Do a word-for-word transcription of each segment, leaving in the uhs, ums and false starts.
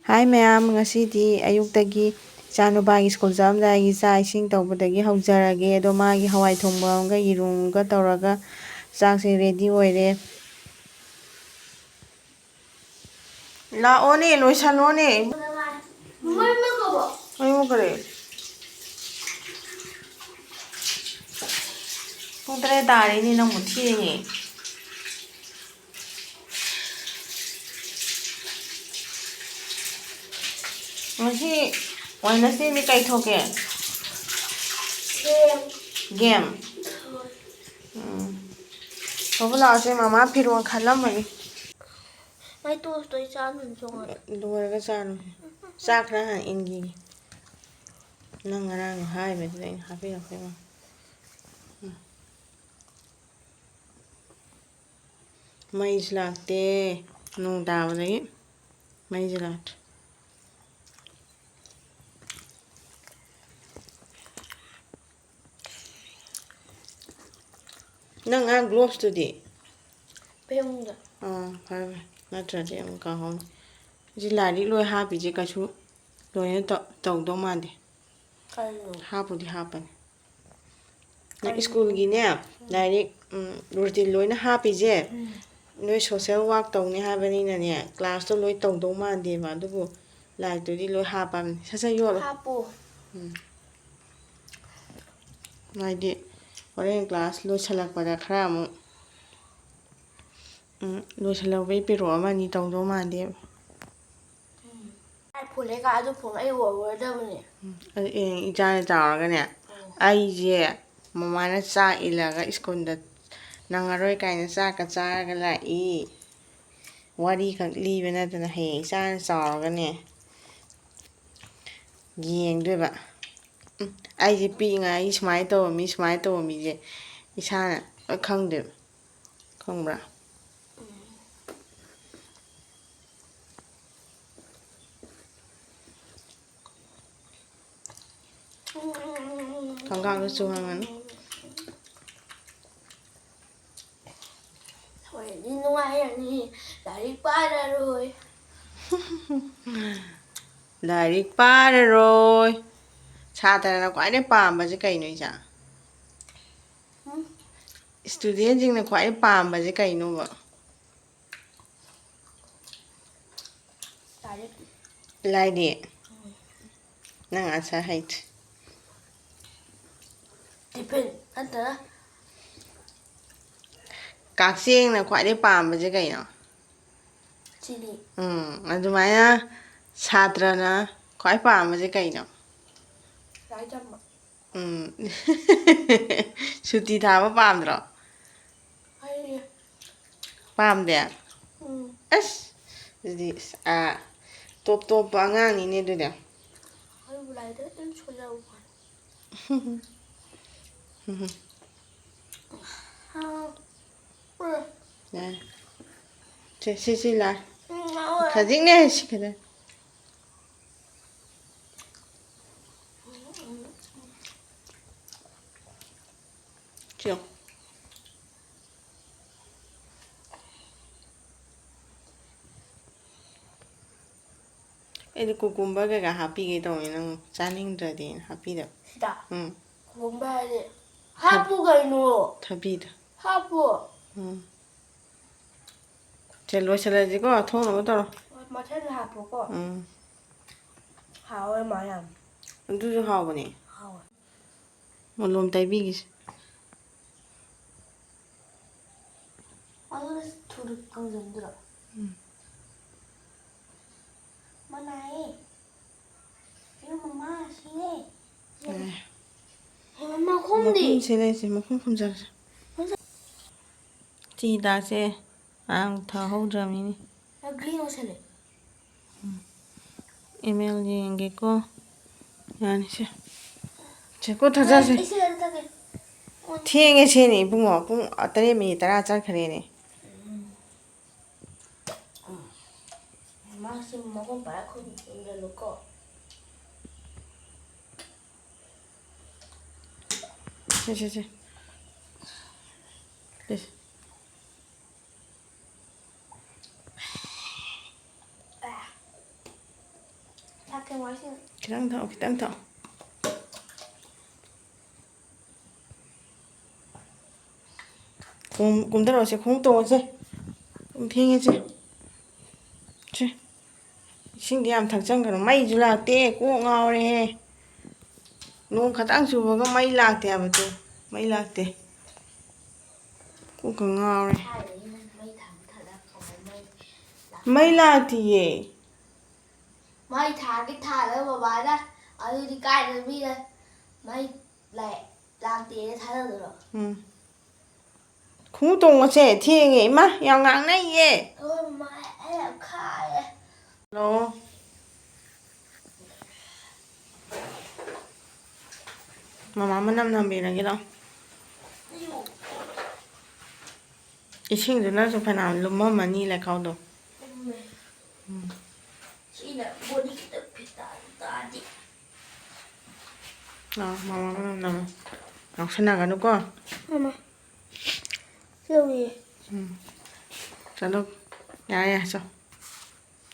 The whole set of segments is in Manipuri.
ꯍꯥꯏ ꯃꯌꯥꯝ, ꯉꯁꯤꯗꯤ ꯑꯌꯨꯛꯇꯒꯤ ꯏꯆꯥꯅꯨꯄꯥꯒꯤ ꯁ꯭ꯀꯨꯜ ꯆꯠꯂꯝꯗꯥꯏꯒꯤ ꯆꯥꯛ ꯏꯁꯤꯡ ꯇꯧꯕꯗꯒꯤ ꯍꯧꯖꯔꯒꯦ꯫ ꯑꯗꯣ ꯃꯥꯒꯤ ꯍꯋꯥꯏ ꯊꯣꯡꯕ ꯑꯃꯒ ꯌꯦꯔꯨꯝꯒ ꯇꯧꯔꯒ ꯆꯥꯛꯁꯦ ꯔꯦꯗꯤ ꯑꯣꯏꯔꯦ꯫ ꯂꯥꯛꯑꯣꯅꯦ, ꯂꯣꯏꯁꯜꯂꯣꯅꯦ꯫ ꯃꯩ ꯃꯨꯠꯈ꯭ꯔꯦ꯫ ꯄꯨꯡ ꯇꯔꯦꯠ ꯇꯥꯔꯦꯅꯦ, ꯅꯪꯕꯨ ꯊꯦꯡꯉꯦ꯫ ꯉꯁꯤ ꯋꯦꯅꯁꯗꯦꯅꯤ, ꯀꯩ ꯊꯣꯛꯀꯦ? ꯒꯦꯝ꯫ ꯎꯝ꯫ ꯊꯣꯛꯄ ꯂꯥꯛꯑꯣꯁꯦ, ꯃꯃꯥ ꯐꯤꯔꯣꯜ ꯈꯜꯂꯝꯃꯒꯦ꯫ ꯃꯩ ꯇꯣꯁꯇꯣ ꯑꯩ ꯆꯥꯗꯨꯝ ꯆꯣꯡꯉꯦ꯫ ꯂꯣꯏꯔꯒ ꯆꯥꯔꯣ꯫ ꯆꯥꯛ ꯈꯔ ꯍꯥꯟꯅ ꯏꯟꯈꯤꯒꯦ꯫ ꯅꯪ ꯉꯔꯥꯡ ꯍꯥꯏꯕꯗꯨꯗ ꯑꯩꯅ ꯍꯥꯞꯄꯤꯔꯛꯄꯩ ꯋꯥꯅꯤ꯫ ꯎꯝ꯫ ꯃꯩꯁꯨ ꯂꯥꯛꯇꯦ꯫ ꯅꯣꯡ ꯇꯥꯕꯗꯒꯤ ꯃꯩꯁꯨ ꯂꯥꯛꯇ꯭ꯔꯦ꯫ ꯅꯪ ꯑꯉꯥꯡ ꯒ꯭ꯂꯣꯞꯁꯇꯨꯗꯤ? ꯐꯃꯨꯡꯗ꯫ ꯑꯥ, ꯐꯔꯦ, ꯐꯔꯦ꯫ ꯅꯠꯇ꯭ꯔꯗꯤ ꯑꯃꯨꯛ ꯀꯥꯎꯍꯧꯅꯤ꯫ ꯁꯤ ꯂꯥꯏꯔꯤꯛ ꯂꯣꯏ ꯍꯥꯞꯄꯤꯁꯦ ꯀꯩꯁꯨ ꯂꯣꯏꯅ ꯇꯧ-, ꯇꯧꯗꯧ ꯃꯥꯟꯗꯦ꯫ ꯀꯩꯅꯣ? ꯍꯥꯞꯄꯨꯗꯤ ꯍꯥꯞꯄꯅꯤ꯫ ꯅꯪ ꯀꯩꯅꯣ? ꯁ꯭ꯀꯨꯜꯒꯤꯅꯦ, ꯎꯝ꯫ ꯂꯥꯏꯔꯤꯛ, ꯎꯝ, ꯔꯨꯇꯤꯟ ꯂꯣꯏꯅ ꯍꯥꯞꯄꯤꯁꯦ, ꯎꯝ꯫ ꯅꯣꯏ ꯁꯣꯁꯦꯜ ꯋꯥꯔꯛ ꯇꯧꯅꯤ ꯍꯥꯏꯕꯅꯤꯅꯅꯦ, ꯀ꯭ꯂꯥꯁꯇꯣ ꯂꯣꯏ ꯇꯧꯗꯧ ꯃꯥꯟꯗꯦꯕ, ꯑꯗꯨꯕꯨ ꯂꯥꯏꯔꯤꯛꯇꯨꯗꯤ ꯂꯣꯏ ꯍꯥꯞꯄꯕꯅꯤ꯫ ꯁꯠ ꯁꯠ ꯌꯣꯠꯂꯣ꯫ ꯍꯥꯞꯄꯣ꯫ ꯎꯝ꯫ ꯍꯥꯏꯗꯤ ꯍꯣꯔꯦꯟ ꯀ꯭ꯂꯥꯁ ꯂꯣꯏꯁꯤꯜꯂꯛꯄꯗ ꯈꯔ ꯑꯃꯨꯛ, ꯎꯝ, ꯂꯣꯏꯁꯤꯜꯍꯧꯕꯩ ꯄꯦꯔꯣ ꯑꯃ ꯑꯅꯤ ꯇꯧꯗꯧ ꯃꯥꯟꯗꯦꯕ꯫ ꯎꯝ꯫ ꯑꯩ ꯐꯣꯟ ꯂꯩꯀꯥ ꯑꯗꯨ ꯐꯣꯟ ꯑꯩ ꯑꯣꯏꯔꯗꯕꯅꯦ꯫ ꯎꯝ꯫ ꯑꯗꯨ, ꯑꯦ, ꯏꯆꯥꯅ ꯆꯥꯎꯔꯒꯅꯦ, ꯎꯝ꯫ ꯑꯩꯁꯦ ꯃꯃꯥꯅ ꯆꯥꯛ ꯏꯜꯂꯒ ꯁ꯭ꯀꯨꯜꯗ ꯅꯪꯉꯔꯣꯏ ꯀꯥꯏꯅ ꯆꯥꯛꯀ ꯆꯥꯔꯒ ꯂꯥꯛꯏ꯫ ꯋꯥꯔꯤꯈꯛ ꯂꯤꯕ ꯅꯠꯇꯅ ꯍꯌꯦꯡ ꯏꯆꯥꯅ ꯆꯥꯎꯔꯒꯅꯦ ꯌꯦꯡꯗꯣꯏꯕ꯫ ꯎꯝ, ꯑꯩꯁꯦ ꯄꯤꯛꯏꯉꯥꯏꯒꯤ ꯁꯨꯃꯥꯏꯅ ꯇꯧꯔꯝꯃꯤ, ꯁꯨꯃꯥꯏꯅ ꯇꯧꯔꯝꯃꯤꯁꯦ ꯏꯁꯥꯅ ꯂꯣꯏ ꯈꯪꯗꯣꯏꯕ꯫ ꯈꯪꯕ꯭ꯔꯥ? ꯈꯪꯒꯥꯎꯗ ꯆꯨꯍꯟꯒꯅꯨ꯫ ꯍꯣꯔꯦꯟꯗꯤ ꯅꯨꯡꯉꯥꯏꯔꯅꯤ, ꯂꯥꯏꯔꯤꯛ ꯄꯥꯔꯔꯣꯏ꯫ ꯂꯥꯏꯔꯤꯛ ꯄꯥꯔꯔꯣꯏ꯫ ꯁꯥꯇ꯭ꯔꯅ ꯈ꯭ꯋꯥꯏꯗꯩ ꯄꯥꯝꯕꯁꯦ ꯀꯩꯅꯣ, ꯏꯆꯥ? ꯎꯝ꯫ ꯏꯁꯇꯨꯗꯦꯟꯁꯤꯡꯅ ꯈ꯭ꯋꯥꯏꯗꯩ ꯄꯥꯝꯕꯁꯦ ꯀꯩꯅꯣꯕ? ꯂꯥꯏꯔꯤꯛ꯫ ꯂꯥꯏꯔꯤꯛ? ꯎꯝ꯫ ꯅꯪ ꯑꯟꯁꯔ ꯍꯩꯇ꯭ꯔꯦ꯫ ꯇꯤꯐꯤꯟ ꯅꯠꯇ꯭ꯔꯒ? ꯀꯛꯆꯦꯡꯅ ꯈ꯭ꯋꯥꯏꯗꯩ ꯄꯥꯝꯕꯁꯦ ꯀꯩꯅꯣ? ꯆꯤꯅꯤ꯫ ꯎꯝ, ꯑꯗꯨꯃꯥꯏꯅ ꯁꯥꯇ꯭ꯔꯅ ꯈ꯭ꯋꯥꯏ ꯄꯥꯝꯕꯁꯦ ꯀꯩꯅꯣ? ꯂꯥꯏꯔꯤꯛ ꯇꯝꯕ꯫ ꯎꯝ꯫ ꯁꯨꯇꯤ ꯊꯥꯕ ꯄꯥꯝꯗ꯭ꯔꯣ? ꯍꯩꯌꯦ꯫ ꯄꯥꯝꯗꯦ? ꯎꯝ꯫ ꯑꯁ! ꯑꯗꯨꯗꯤ ꯑꯁ, ꯑꯥ, ꯇꯣꯞ ꯇꯣꯞꯄ ꯑꯉꯥꯡꯅꯤꯅꯦ ꯑꯗꯨꯗꯤ꯫ ꯑꯩꯕꯨ ꯂꯥꯏꯔꯤꯛꯇ ꯑꯗꯨꯝ ꯁꯣꯏꯖꯕ ꯋꯥꯅꯤ꯫ ꯍꯥ꯫ ꯌꯥꯔꯦ꯫ ꯁꯦ, ꯁꯤ, ꯁꯤ ꯂꯥꯛ꯫ ꯎꯝ, ꯉꯥꯎꯔꯦ꯫ ꯈꯖꯤꯛꯅꯦ ꯁꯤ ꯈꯛꯇ꯫ ꯁꯤ ꯌꯦꯡꯉꯣ꯫ ꯑꯩꯗꯤ ꯀꯨꯀꯨꯝꯕꯔ ꯀꯩꯀꯥ ꯍꯥꯞꯄꯤꯒꯦ ꯇꯧꯅꯤ, ꯅꯪ ꯆꯥꯅꯤꯡꯗ꯭ꯔꯗꯤꯅ ꯍꯥꯞꯄꯤꯗꯕ꯫ ꯁꯤꯗ? ꯎꯝ꯫ ꯀꯨꯀꯨꯝꯕꯔ ꯍꯥꯏꯗꯤ ꯍꯥꯞꯄꯨ ꯀꯩꯅꯣ꯫ ꯊꯕꯤꯗ꯫ ꯍꯥꯞꯄꯨ꯫ ꯎꯝ꯫ ꯁꯦ, ꯂꯣꯏꯁꯤꯜꯂꯁꯤꯀꯣ, ꯊꯣꯡꯅꯕ ꯇꯧꯔꯣ꯫ ꯍꯣꯏ, ꯃꯊꯪꯗ ꯍꯥꯞꯄꯨꯀꯣ꯫ ꯎꯝ꯫ ꯍꯥꯎꯋꯦ ꯃꯥ ꯌꯥꯝ꯫ ꯑꯗꯨꯁꯨ ꯍꯥꯎꯕꯅꯦ꯫ ꯍꯥꯎꯋꯦ꯫ ꯃꯣꯂꯣꯝ ꯇꯩꯕꯤꯒꯦꯁꯦ꯫ ꯑꯗꯨꯅ ꯊꯨꯅ ꯀꯪꯁꯤꯟꯗ꯭ꯔꯣ? ꯎꯝ꯫ ꯃꯅꯥꯏꯌꯦ꯫ ꯏꯌꯨ ꯃꯃꯥ ꯁꯤꯅꯦ꯫ ꯑꯦ꯫ ꯍꯦ ꯃꯃꯥ ꯈꯨꯝꯗꯤ꯫ ꯃꯈꯨꯝ ꯁꯦ ꯂꯩꯁꯦ, ꯃꯈꯨꯝ ꯈꯨꯝꯖꯔꯁꯦ꯫ ꯆꯤ ꯍꯤꯗꯥꯛꯁꯦ ꯉꯔꯥꯡ ꯊꯛꯍꯧꯗ꯭ꯔꯕꯅꯤꯅꯦ꯫ ꯒ꯭ꯔꯤꯟ ꯑꯣꯏꯁꯜꯂꯦ꯫ ꯎꯝ꯫ ꯑꯦꯝ ꯑꯦꯜ ꯌꯦꯡꯒꯦꯀꯣ꯫ ꯌꯥꯅꯤꯁꯦ꯫ ꯁꯦ, ꯀꯣ ꯊꯛꯆꯁꯦ꯫ ꯑꯩ ꯁꯤ ꯂꯩꯔ ꯊꯛꯀꯦ꯫ ꯊꯦꯡꯉꯦ ꯁꯦꯅꯦ ꯏꯕꯨꯡꯉꯣ꯫ ꯄꯨꯡ ꯇꯔꯦꯠ ꯃꯤꯅꯤꯠ ꯇꯔꯥ ꯆꯠꯈ꯭ꯔꯦꯅꯦ꯫ ꯎꯝ꯫ ꯃꯥꯁꯤ ꯃꯈꯣꯡ ꯄꯥꯏꯔ ꯈꯨꯝꯖꯤꯜꯂꯨꯀꯣ꯫ ꯁꯦ, ꯁꯦ, ꯁꯦ꯫ ꯁꯦ, ꯁꯦ꯫ ꯂꯥꯛꯀꯦ ꯋꯥꯔꯤ ꯁꯥꯟꯅ꯫ ꯈꯤꯇꯪ ꯊꯛꯑꯣ, ꯈꯤꯇꯪ ꯊꯛꯑꯣ꯫ ꯀꯨꯝ-, ꯀꯨꯝꯊꯔꯛꯑꯣꯁꯦ, ꯈꯣꯡꯎꯞ ꯇꯣꯡꯉꯁꯦ꯫ ꯄꯨꯡ ꯊꯦꯡꯉꯦꯁꯦ꯫ ꯁꯦ꯫ ꯏꯁꯤꯡꯗꯤ ꯌꯥꯝ ꯊꯛꯆꯟꯒꯅꯨ꯫ ꯃꯩꯁꯨ ꯂꯥꯛꯇꯦ꯫ ꯀꯣꯛ ꯉꯥꯎꯔꯦꯍꯦ꯫ ꯅꯣꯡ ꯈꯇꯪ ꯆꯨꯕꯒ ꯃꯩ ꯂꯥꯛꯇꯦ ꯍꯥꯏꯕꯗꯨ꯫ ꯃꯩ ꯂꯥꯛꯇꯦ꯫ ꯀꯣꯛꯀ ꯉꯥꯎꯔꯦ꯫ ꯃꯩ ꯂꯥꯛꯇꯤꯌꯦ꯫ ꯃꯩ ꯊꯥꯒꯦ ꯊꯥꯜꯂꯒ ꯕꯕꯥꯅ ꯑꯗꯨꯗꯤ ꯀꯥꯏꯗ ꯃꯤꯅ ꯃꯩ ꯂꯥꯛ-, ꯂꯥꯛꯇꯦꯅ ꯊꯥꯖꯗꯣꯏꯔꯣ? ꯎꯝ꯫ ꯈꯣꯡꯎꯞ ꯇꯣꯡꯉꯁꯦ, ꯊꯦꯡꯉꯦ꯫ ꯏꯃꯥ, ꯌꯥꯝ ꯉꯥꯡꯅꯩꯌꯦ꯫ ꯑꯣ ꯃꯥꯏ, ꯑꯩ ꯌꯥꯝ ꯈꯥꯏꯌꯦ꯫ ꯍꯜꯂꯣ꯫ ꯃꯃꯥ ꯃꯅꯝ ꯅꯝꯕꯤꯔꯒꯦ ꯂꯥꯎ꯫ ꯏꯁꯤꯡꯗꯨꯅꯁꯨ ꯐꯅꯌꯥꯝ ꯂꯨꯝꯃꯝꯃꯅꯤ ꯂꯩꯈꯥꯎꯗꯣ꯫ ꯂꯨꯝꯃꯦ꯫ ꯎꯝ꯫ ꯁꯤꯅ ꯕꯣꯗꯤ ꯈꯤꯇꯪ ꯐꯤꯠ ꯇꯥ-, ꯇꯥꯔꯗꯤ꯫ ꯂꯥꯎ, ꯃꯃꯥ ꯃꯅꯝ ꯅꯝꯃꯣ꯫ ꯉꯥꯎꯁꯟꯅꯒꯅꯨꯀꯣ꯫ ꯃꯃꯥ꯫ ꯁꯤ ꯇꯧꯏ꯫ ꯎꯝ꯫ ꯆꯠꯂꯣ꯫ ꯌꯥꯔꯦ, ꯌꯥꯔꯦ, ꯆꯣ꯫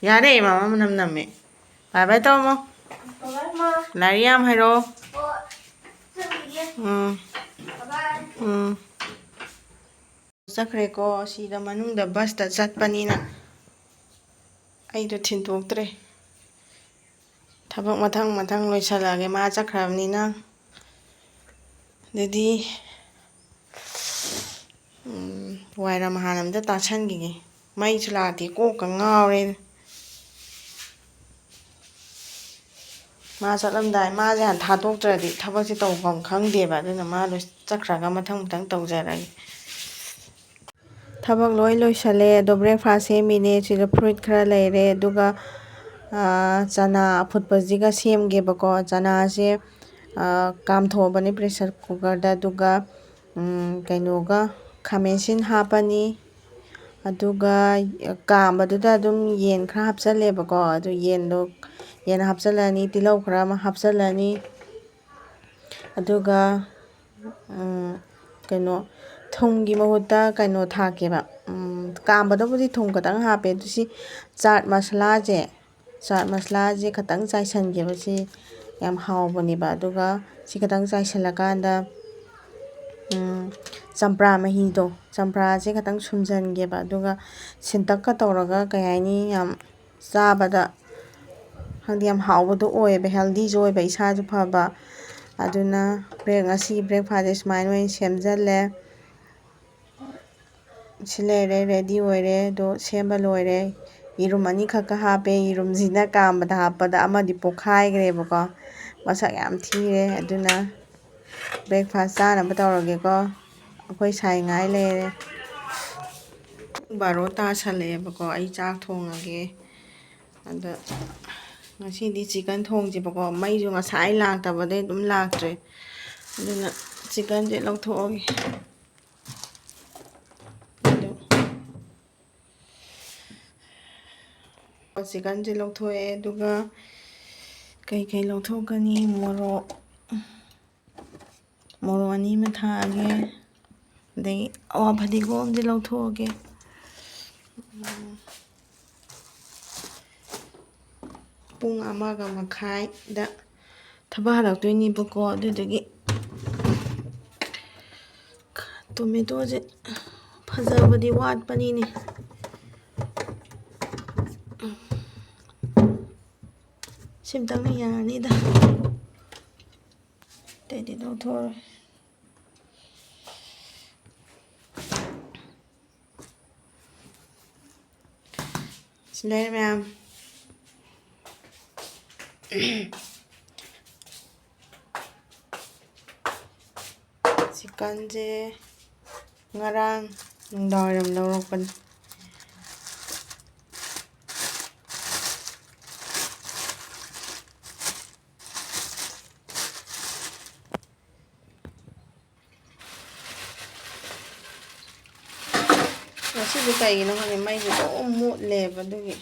ꯌꯥꯔꯦ, ꯃꯃꯥ ꯃꯅꯝ ꯅꯝꯃꯦ꯫ ꯕꯥꯏ ꯕꯥꯏ ꯇꯧꯔꯝꯃꯣ꯫ ꯕꯥꯏ ꯕꯥꯏ, ꯃꯥ꯫ ꯂꯥꯏꯔꯤꯛ ꯌꯥꯝ ꯍꯩꯔꯛꯑꯣ꯫ ꯍꯣꯏ꯫ ꯆꯠꯂꯨꯈꯤꯒꯦ꯫ ꯎꯝ꯫ ꯕꯥꯏ ꯕꯥꯏ꯫ ꯎꯝ꯫ ꯆꯠꯈ꯭ꯔꯦꯀꯣ꯫ ꯁꯤꯗ ꯃꯅꯨꯡꯗ ꯕꯁꯇ ꯆꯠꯄꯅꯤꯅ ꯑꯩꯗꯣ ꯊꯤꯟꯗꯣꯛꯇ꯭ꯔꯦ꯫ ꯊꯕꯛ ꯃꯊꯪ ꯃꯊꯪ ꯂꯣꯏꯁꯜꯂꯛꯑꯒꯦ, ꯃꯥ ꯆꯠꯈ꯭ꯔꯕꯅꯤꯅ꯫ ꯑꯗꯨꯗꯤ, ꯎꯝ, ꯋꯥꯏꯔꯝ ꯍꯥꯟꯅ ꯑꯝꯇ ꯇꯥꯁꯟꯈꯤꯒꯦ꯫ ꯃꯩꯁꯨ ꯂꯥꯛꯇꯦ, ꯀꯣꯛꯀ ꯉꯥꯎꯔꯦ꯫ ꯃꯥ ꯆꯠꯂꯝꯗꯥꯏ, ꯃꯥꯁꯦ ꯍꯥꯟꯅ ꯊꯥꯗꯣꯛꯇ꯭ꯔꯗꯤ ꯊꯕꯛꯁꯦ ꯇꯧꯐꯝ ꯈꯪꯗꯦꯕ꯫ ꯑꯗꯨꯅ ꯃꯥ ꯂꯣꯏ-, ꯆꯠꯈ꯭ꯔꯒ ꯃꯊꯪ ꯃꯊꯪ ꯇꯧꯖꯔꯒꯦ꯫ ꯊꯕꯛ ꯂꯣꯏ ꯂꯣꯏꯁꯜꯂꯦ꯫ ꯑꯗꯣ breakfast ꯁꯦꯝꯃꯤꯅꯦ꯫ ꯁꯤꯗ fruit ꯈꯔ ꯂꯩꯔꯦ꯫ ꯑꯗꯨꯒ, ꯑꯥ, ꯆꯅꯥ ꯑꯐꯨꯠꯄꯁꯤꯒ ꯁꯦꯝꯒꯦꯕꯀꯣ꯫ ꯆꯅꯥꯁꯦ, ꯑꯥ, ꯀꯥꯝꯊꯣꯛꯑꯕꯅꯤ pressure cooker ꯗ꯫ ꯑꯗꯨꯒ, ꯎꯝ, ꯀꯩꯅꯣꯒ, ꯈꯥꯃꯦꯟ ꯑꯁꯤꯟ ꯍꯥꯞꯄꯅꯤ꯫ ꯑꯗꯨꯒ ꯀꯥꯝꯕꯗꯨꯗ ꯑꯗꯨꯝ ꯌꯦꯟ ꯈꯔ ꯍꯥꯞꯆꯜꯂꯦꯕꯀꯣ꯫ ꯑꯗꯨ ꯌꯦꯟꯗꯣ, ꯌꯦꯟ ꯍꯥꯞꯆꯜꯂꯅꯤ, ꯇꯤꯜꯍꯧ ꯈꯔ ꯑꯃ ꯍꯥꯞꯆꯜꯂꯅꯤ꯫ ꯑꯗꯨꯒ, ꯎꯝ, ꯀꯩꯅꯣ, ꯊꯨꯝꯒꯤ ꯃꯍꯨꯠꯇ ꯀꯩꯅꯣ ꯊꯥꯛꯀꯦꯕ꯫ ꯎꯝ, ꯀꯥꯝꯕꯗꯕꯨꯗꯤ ꯊꯨꯝ ꯈꯛꯇꯪ ꯍꯥꯞꯄꯦ꯫ ꯑꯗꯨ ꯁꯤ ꯆꯥꯠ ꯃꯁꯥꯂꯥꯁꯦ, ꯆꯥꯠ ꯃꯁꯂꯥꯁꯦ ꯈꯇꯪ ꯆꯥꯏꯁꯤꯟꯒꯦꯕ꯫ ꯁꯤ ꯌꯥꯝ ꯍꯥꯎꯕꯅꯦꯕ꯫ ꯑꯗꯨꯒ ꯁꯤ ꯈꯇꯪ ꯆꯥꯏꯁꯤꯜꯂꯀꯥꯟꯗ, ꯎꯝ, ꯆꯝꯄ꯭ꯔꯥ ꯃꯍꯤꯗꯣ, ꯆꯝꯄ꯭ꯔꯥꯁꯦ ꯈꯇꯪ ꯁꯨꯝꯖꯤꯟꯒꯦꯕ꯫ ꯑꯗꯨꯒ ꯁꯤꯟꯇꯛꯀ ꯇꯧꯔꯒ, ꯀꯩ ꯍꯥꯏꯅꯤ, ꯌꯥꯝ ꯆꯥꯕꯗ ꯈꯪꯗꯦ, ꯌꯥꯝ ꯍꯥꯎꯕꯗꯣ ꯑꯣꯏꯌꯦꯕ, ꯍꯦꯜꯗꯤꯁꯨ ꯑꯣꯏꯕ, ꯏꯁꯥꯁꯨ ꯐꯕ꯫ ꯑꯗꯨꯅ ꯕ꯭ꯔꯦꯛ, ꯉꯁꯤꯒꯤ ꯕ꯭ꯔꯦꯛꯐꯥꯁꯁꯦ ꯁꯨꯃꯥꯏꯅ ꯑꯣꯏꯅ ꯁꯦꯝꯖꯜꯂꯦ꯫ ꯁꯤ ꯂꯩꯔꯦ, ꯔꯦꯗꯤ ꯑꯣꯏꯔꯦ꯫ ꯑꯗꯣ ꯁꯦꯝꯕ ꯂꯣꯏꯔꯦ꯫ ꯌꯦꯔꯨꯝ ꯑꯅꯤꯈꯛꯀ ꯍꯥꯞꯄꯦ꯫ ꯌꯦꯔꯨꯝꯁꯤꯅ ꯀꯥꯝꯕꯗ ꯍꯥꯞꯄꯗ ꯑꯃꯗꯤ ꯄꯣꯛꯈꯥꯏꯈ꯭ꯔꯦꯕꯀꯣ꯫ ꯃꯁꯛ ꯌꯥꯝ ꯊꯤꯔꯦ꯫ ꯑꯗꯨꯅ ꯕ꯭ꯔꯦꯛꯐꯥꯁ ꯆꯥꯅꯕ ꯇꯧꯔꯒꯦꯀꯣ꯫ ꯑꯩꯈꯣꯏ ꯁꯥꯏ ꯉꯥꯏ ꯂꯩꯔꯦ꯫ ꯄꯨꯡ ꯕꯥꯔꯣ ꯇꯥꯁꯜꯂꯛꯑꯦꯕꯀꯣ꯫ ꯑꯩ ꯆꯥꯛ ꯊꯣꯡꯉꯒꯦ꯫ ꯑꯗ ꯉꯁꯤꯗꯤ ꯆꯤꯛꯀꯟ ꯊꯣꯡꯁꯦꯕꯀꯣ꯫ ꯃꯩꯁꯨ ꯉꯁꯥꯏ ꯂꯥꯛꯇꯕꯗꯩ ꯑꯗꯨꯝ ꯂꯥꯛꯇ꯭ꯔꯦ꯫ ꯑꯗꯨꯅ ꯆꯤꯛꯀꯟꯁꯦ ꯂꯧꯊꯣꯛꯑꯒꯦ꯫ ꯑꯗꯨ ꯆꯤꯛꯀꯟꯁꯦ ꯂꯧꯊꯣꯛꯑꯦ꯫ ꯑꯗꯨꯒ ꯀꯩꯀꯩ ꯂꯧꯊꯣꯛꯀꯅꯤ? ꯃꯣꯔꯣꯛ, ꯃꯣꯔꯣꯛ ꯑꯅꯤ ꯑꯃ ꯊꯥꯛꯑꯒꯦ꯫ ꯑꯗꯩ ꯑꯋꯥ ꯐꯗꯤꯒꯣꯝꯁꯦ ꯂꯧꯊꯣꯛꯑꯒꯦ꯫ ꯄꯨꯡ ꯑꯃꯒ ꯃꯈꯥꯏꯗ ꯊꯕꯛ ꯍꯜꯂꯛꯇꯣꯏꯅꯦꯕꯀꯣ꯫ ꯑꯗꯨꯗꯨꯒꯤ ꯇꯣꯃꯦꯇꯣꯁꯦ ꯐꯖꯕꯗꯤ ꯋꯥꯠꯄꯅꯤꯅꯦ꯫ ꯁꯤꯝꯇꯪꯅ ꯌꯥꯔꯅꯤꯗ꯫ ꯑꯇꯩꯗꯤ ꯂꯧꯊꯣꯛꯑꯔꯣꯏ꯫ ꯁꯤ ꯂꯩꯔꯦ ꯃꯌꯥꯝ꯫ ꯆꯤꯛꯀꯟꯁꯦ ꯉꯔꯥꯡ ꯅꯨꯡꯗꯥꯡꯋꯥꯏꯔꯝ ꯂꯧꯔꯛꯄꯅꯤ꯫ ꯉꯁꯤꯗꯤ ꯀꯩꯒꯤꯅꯣ ꯈꯪꯗꯦ, ꯃꯩꯁꯦ ꯑꯗꯨꯝ ꯃꯨꯠꯂꯦꯕ꯫ ꯑꯗꯨꯒꯤ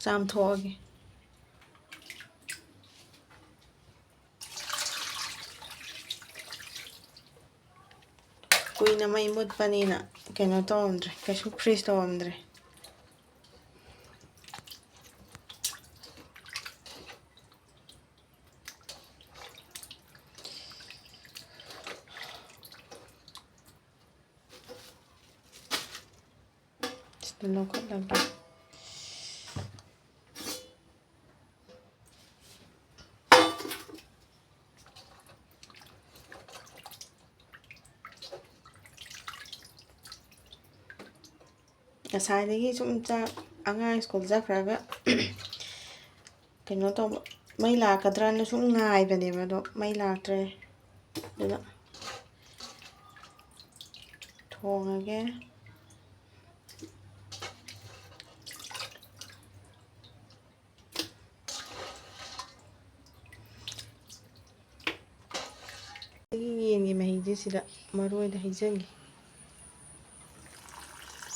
ꯆꯥꯝꯊꯣꯛꯑꯒꯦ꯫ ꯀꯨꯏꯅ ꯃꯩ ꯃꯨꯠꯄꯅꯤꯅ ꯀꯩꯅꯣ ꯇꯧꯔꯝꯗ꯭ꯔꯦ, ꯀꯩꯁꯨ freeze ꯇꯧꯔꯝꯗ꯭ꯔꯦ꯫ ꯁꯤꯗ ꯂꯧꯈꯠꯂꯒꯦ꯫ ꯉꯁꯥꯏꯗꯒꯤ ꯁꯨꯝ ꯆꯥꯛ, ꯑꯉꯥꯡ ꯁ꯭ꯀꯨꯜ ꯆꯠꯈ꯭ꯔꯒ ꯀꯩꯅꯣ ꯇꯧꯕ, ꯃꯩ ꯂꯥꯛꯀꯗ꯭ꯔꯅ ꯁꯨꯝ ꯉꯥꯏꯕꯅꯦꯕ, ꯑꯗꯣ ꯃꯩ ꯂꯥꯛꯇ꯭ꯔꯦ꯫ ꯑꯗꯨꯅ ꯊꯣꯡꯉꯒꯦ꯫ ꯑꯩꯒꯤ ꯌꯦꯟꯒꯤ ꯃꯍꯤꯁꯦ ꯁꯤꯗ ꯃꯔꯣꯏꯗ ꯍꯩꯖꯤꯟꯒꯦ꯫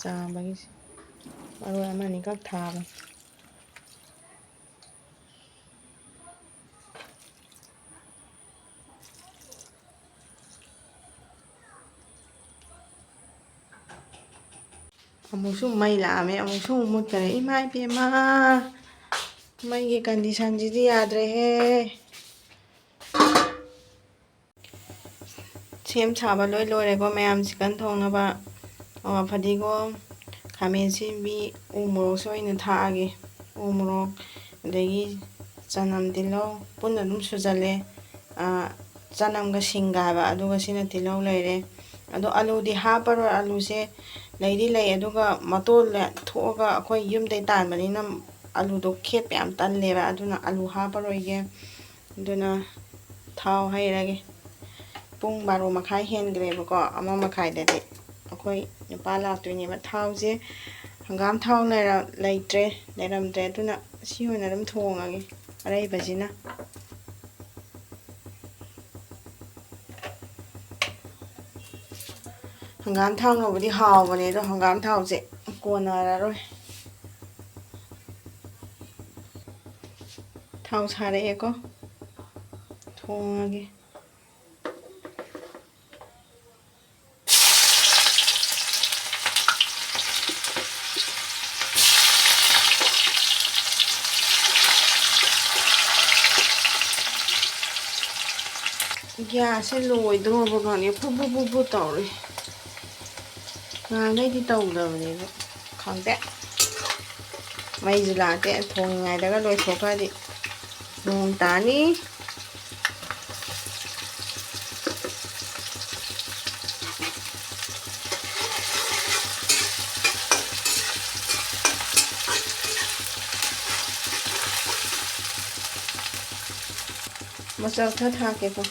ꯆꯥꯝꯕꯒꯤꯁꯦ ꯃꯔꯣꯏ ꯑꯃ ꯑꯅꯤꯈꯛ ꯊꯥꯕꯅꯤ꯫ ꯑꯃꯨꯛꯁꯨ ꯃꯩ ꯂꯥꯛꯑꯝꯃꯦ, ꯑꯃꯨꯛꯁꯨ ꯑꯃꯨꯛ ꯃꯨꯠꯈꯔꯦ꯫ ꯏꯃꯥ ꯏꯕꯦꯝꯃ, ꯃꯩꯒꯤ condition ꯁꯤꯗꯤ ꯌꯥꯗ꯭ꯔꯦꯍꯦ꯫ ꯁꯦꯝ ꯁꯥꯕ ꯂꯣꯏ ꯂꯣꯏꯔꯦꯀꯣ ꯃꯌꯥꯝ꯫ Chicken ꯊꯣꯡꯅꯕ, ꯑꯣ, ꯐꯗꯤꯒꯣꯝ, ꯈꯥꯃꯦꯟ ꯑꯁꯤꯟꯕꯤ, ꯎ ꯃꯣꯔꯣꯛꯁꯨ ꯑꯩꯅ ꯊꯥꯛꯑꯒꯦ꯫ ꯎ ꯃꯣꯔꯣꯛ, ꯑꯗꯒꯤ ꯆꯅꯝ, ꯇꯤꯜꯍꯧ ꯄꯨꯟꯅ ꯑꯗꯨꯝ ꯁꯨꯖꯜꯂꯦ꯫ ꯑꯥ, ꯆꯅꯝꯒ ꯁꯤꯡꯒ ꯍꯥꯏꯕ, ꯑꯗꯨꯒ ꯁꯤꯅ ꯇꯤꯜꯍꯧ ꯂꯩꯔꯦ꯫ ꯑꯗꯣ ꯑꯂꯨꯗꯤ ꯍꯥꯞꯄꯔꯣꯏ, ꯑꯂꯨꯁꯦ ꯂꯩꯗꯤ ꯂꯩ, ꯑꯗꯨꯒ ꯃꯇꯣꯟ ꯊꯣꯛꯑꯒ ꯑꯩꯈꯣꯏ ꯌꯨꯝꯗꯩ ꯇꯥꯟꯕꯅꯤꯅ ꯑꯂꯨꯗꯣ ꯈꯦꯠꯄ ꯌꯥꯝ ꯇꯜꯂꯦꯕ, ꯑꯗꯨꯅ ꯑꯂꯨ ꯍꯥꯞꯄꯔꯣꯏꯒꯦ꯫ ꯑꯗꯨꯅ ꯊꯥꯎ ꯍꯩꯔꯒꯦ꯫ ꯄꯨꯡ ꯕꯥꯔꯣ ꯃꯈꯥꯏ ꯍꯦꯟꯈ꯭ꯔꯦꯕꯀꯣ, ꯑꯃ ꯃꯈꯥꯏꯗꯗꯤ ꯑꯩꯈꯣꯏ ꯅꯨꯄꯥ ꯂꯥꯛꯇꯣꯏꯅꯦꯕ꯫ ꯊꯥꯎꯁꯦ ꯍꯪꯒꯥꯝ ꯊꯥꯎ ꯂꯩꯔ-, ꯂꯩꯇ꯭ꯔꯦ, ꯂꯩꯔꯝꯗ꯭ꯔꯦ, ꯑꯗꯨꯅ ꯁꯤ ꯑꯣꯏꯅ ꯑꯗꯨꯝ ꯊꯣꯡꯉꯒꯦ ꯑꯔꯩꯕꯁꯤꯅ꯫ ꯍꯪꯒꯥꯝ ꯊꯥꯎꯅꯕꯨꯗꯤ ꯍꯥꯎꯕꯅꯦ, ꯑꯗꯣ ꯍꯪꯒꯥꯝ ꯊꯥꯎꯁꯦ ꯀꯣꯟꯅꯔꯔꯣꯏ꯫ ꯊꯥꯎ ꯁꯥꯔꯛꯑꯦꯀꯣ, ꯊꯣꯡꯉꯒꯦ꯫ ꯒ꯭ꯌꯥꯁꯁꯦ ꯂꯣꯏꯗ꯭ꯔꯣꯕ ꯈꯪꯗꯦ, ꯐꯨ ꯐꯨ ꯐꯨ ꯐꯨ ꯇꯧꯔꯤ꯫ ꯉꯍꯥꯟꯈꯩꯗꯤ ꯇꯧꯗꯕꯅꯦꯕ, ꯈꯪꯗꯦ꯫ ꯃꯩꯁꯨ ꯂꯥꯛꯇꯦ, ꯊꯣꯡꯉꯤꯉꯩꯗꯒ ꯂꯣꯏꯊꯣꯛꯈ꯭ꯔꯗꯤ ꯅꯣꯡ ꯇꯥꯅꯤ꯫ ꯃꯆꯜ ꯈꯔ ꯊꯥꯛꯀꯦꯀꯣ꯫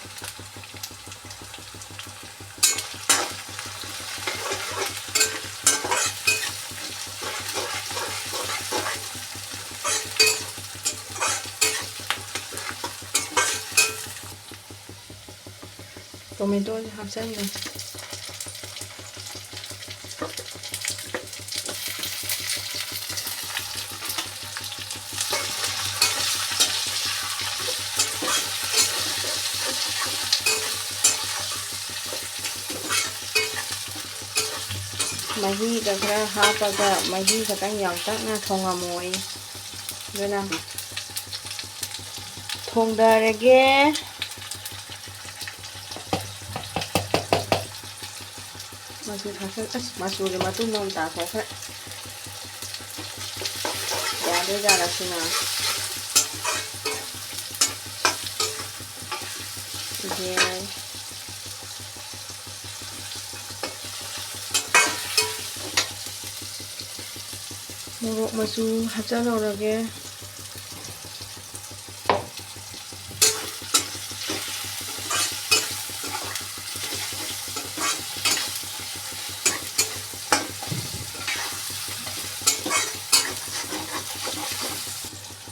ꯇꯣꯃꯦꯇꯣꯁꯦ ꯍꯥꯞꯆꯟꯒꯦ꯫ ꯃꯍꯤꯒ ꯈꯔ ꯍꯥꯞꯄꯒ ꯃꯍꯤ ꯈꯛꯇꯪ ꯌꯥꯎꯇꯛꯅ ꯊꯣꯡꯉꯝꯃꯣ꯫ ꯑꯗꯨꯅ ꯊꯣꯡꯗꯔꯒꯦ꯫ ꯃꯆꯨ ꯊꯥꯛꯆꯜ-, ꯑꯁ, ꯃꯆꯨꯁꯦ ꯃꯇꯨꯝ ꯑꯃ ꯇꯥꯊꯣꯛꯈ꯭ꯔꯦ꯫ ꯌꯥꯗꯣꯏꯖꯥꯠꯂ ꯁꯤꯅ? ꯌꯦ꯫ ꯃꯣꯔꯣꯛ ꯃꯆꯨ ꯍꯥꯞꯆꯜꯍꯧꯔꯒꯦ꯫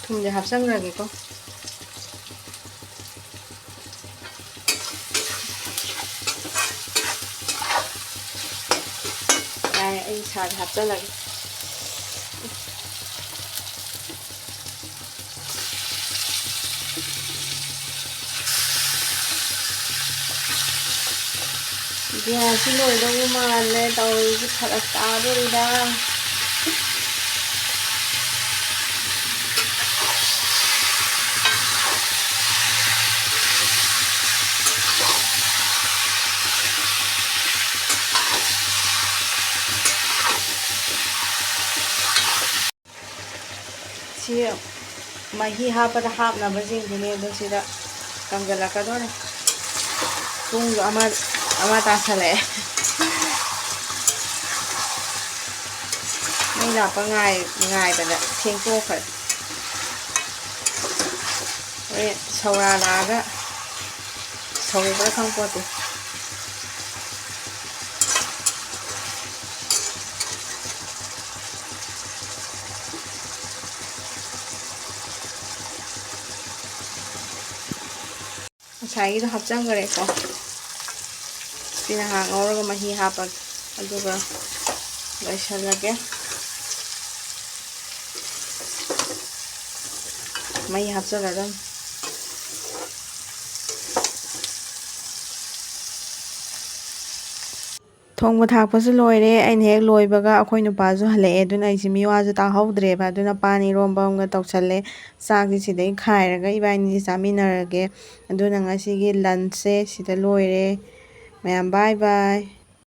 ꯊꯨꯝꯁꯦ ꯍꯥꯞꯆꯟꯈ꯭ꯔꯒꯦꯀꯣ꯫ ꯌꯥꯔꯦ, ꯑꯩ ꯁꯥꯁꯦ ꯍꯥꯞꯆꯜꯂꯒꯦ꯫ ꯒ꯭ꯌꯥꯁꯁꯤ ꯂꯣꯏꯗꯧꯕ ꯃꯥꯜꯂꯦ ꯇꯧꯔꯤꯁꯤ, ꯐꯔꯛ ꯇꯥꯗꯣꯔꯤꯗ꯫ ꯁꯤ ꯃꯍꯤ ꯍꯥꯞꯄꯗ ꯍꯥꯞꯅꯕꯁꯤꯡꯁꯤꯅꯦ ꯑꯗꯣ ꯁꯤꯗ ꯀꯪꯁꯤꯜꯂꯛꯀꯗꯣꯔꯦ꯫ ꯄꯨꯡꯁꯨ ꯑꯃ, ꯑꯃ ꯇꯥꯁꯜꯂꯛꯑꯦ꯫ ꯃꯩ ꯂꯥꯛꯄ ꯉꯥꯏ-, ꯉꯥꯏꯕꯗ ꯊꯦꯡꯇꯣꯛꯈ꯭ꯔꯦ꯫ ꯍꯣꯔꯦꯟ ꯁꯧꯔꯥ ꯂꯥꯛꯑꯒ ꯁꯧꯔꯤꯕ꯭ꯔꯥ ꯈꯪꯄꯣꯠꯇꯦ꯫ ꯉꯁꯥꯏꯒꯤꯗꯣ ꯍꯥꯞꯆꯟꯈ꯭ꯔꯦꯀꯣ꯫ ꯁꯤ ꯉꯥꯏꯍꯥꯛ ꯉꯧꯔꯒ ꯃꯍꯤ ꯍꯥꯞꯄꯒꯦ꯫ ꯑꯗꯨꯒ ꯂꯣꯏꯁꯤꯜꯂꯒꯦ꯫ ꯃꯩ ꯍꯥꯞꯆꯜꯂꯗꯝꯅꯤ꯫ ꯊꯣꯡꯕ ꯊꯥꯛꯄꯁꯨ ꯂꯣꯏꯔꯦ꯫ ꯑꯩꯅ ꯍꯦꯛ ꯂꯣꯏꯕꯒ ꯑꯩꯈꯣꯏ ꯅꯨꯄꯥꯁꯨ ꯍꯜꯂꯛꯑꯦ꯫ ꯑꯗꯨꯅ ꯑꯩꯁꯦ ꯃꯤꯋꯥꯁꯨ ꯇꯥꯍꯧꯗ꯭ꯔꯦꯕ꯫ ꯑꯗꯨꯅ ꯄꯥꯟ ꯏꯔꯣꯝꯕ ꯑꯃꯒ ꯇꯧꯁꯜꯂꯦ꯫ ꯆꯥꯛꯁꯤ ꯁꯤꯗꯩ ꯈꯥꯏꯔꯒ ꯏꯕꯥꯅꯤꯁꯤ ꯆꯥꯃꯤꯟꯅꯔꯒꯦ꯫ ꯑꯗꯨꯅ ꯉꯁꯤꯒꯤ lunchꯁꯦ ꯁꯤꯗ ꯂꯣꯏꯔꯦ꯫ ꯃꯌꯥꯝ bye bye꯫